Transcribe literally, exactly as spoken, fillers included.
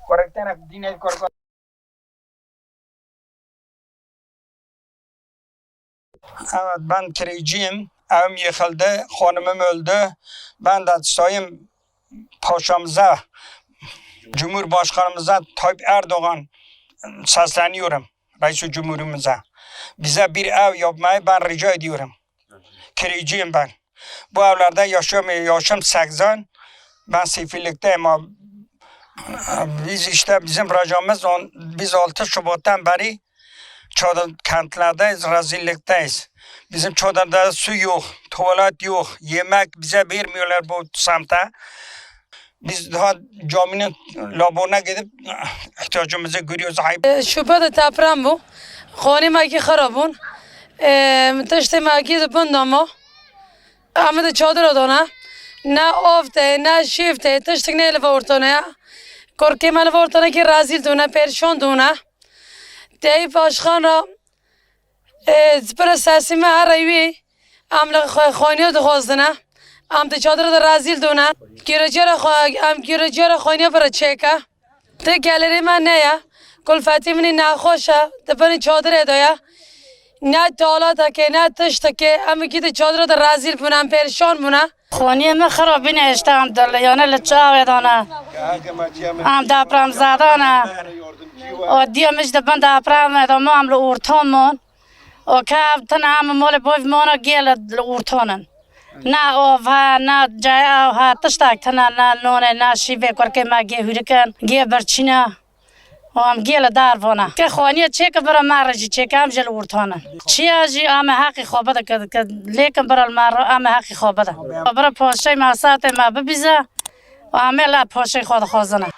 Korektenek dînê korkor. Evet, ben kireyciyim. Evim yıkıldı, hanımım öldü. Ben de Sayın Paşamıza, Cumhurbaşkanımıza Tayyip Erdoğan sesleniyorum. Reis-i Cumhurumuza. Bize bir ev yapmayı ben rica ediyorum. Kireyciyim ben. Bu evlerde yaşıyorum, yaşım seksen. Ben sefillikteyim. Biz işte bizim racamız on, biz altı Şubat'tan beri çadır kentlerdeyiz, rezillikteyiz. Bizim çadırda su yok, tuvalet yok, yemek bize vermiyorlar bu semte. Biz daha caminin laboruna gidip ihtiyacımızı görüyoruz. Ayıp. E, Şubat de deprem bû. Xanî me kî xira bûn. E, tiştê me kî di bin de ma. Em di çadira de ne. Ne av tê, ne şîv tê, tiştik ne li ve ortane ya. Korkê me li ve ortane kî rezîl dûne, perişan dûne. Teyî paşxan ra Ê, ji pir sesî me here wî, em li xwe-, xwaniya dixwazine. Em di çadira de rezîl dûne. Gîreciya re xwe-, em gîreciya re xwaniya pir çêke. Ti gelêrê me ne ye. Kulfetî min î nexweş e. Di binî çadirê de ye. Ne dalatekê, ne tiştekê. Em wekî di çadira de rezîl bûne, em perîşan bûne. Xaniyê me xirabîne, işte em dil-, yani li çavê de ne. Em depremzede ne. O diye min ji di bin depremê de ma em li orta man. O ke ev tine em malê boy mana gê li, li ortanin. Ne av he, ne cayê ev he, tiştek tine, ne nonê, ne şîvê, kurkê me gê hûrikin, gê birçîne. Û em gê li dervan e. Ke xaniye çêke bira me re jî çêke, em jî li ortanin. Çiya jî em ê heqî xwe bide, ke, ke lêkin bira li me re, em ê heqî xwe bide. Bira paşey me, saetê me bibîze, û em ê li paşey xwe dixwazin e.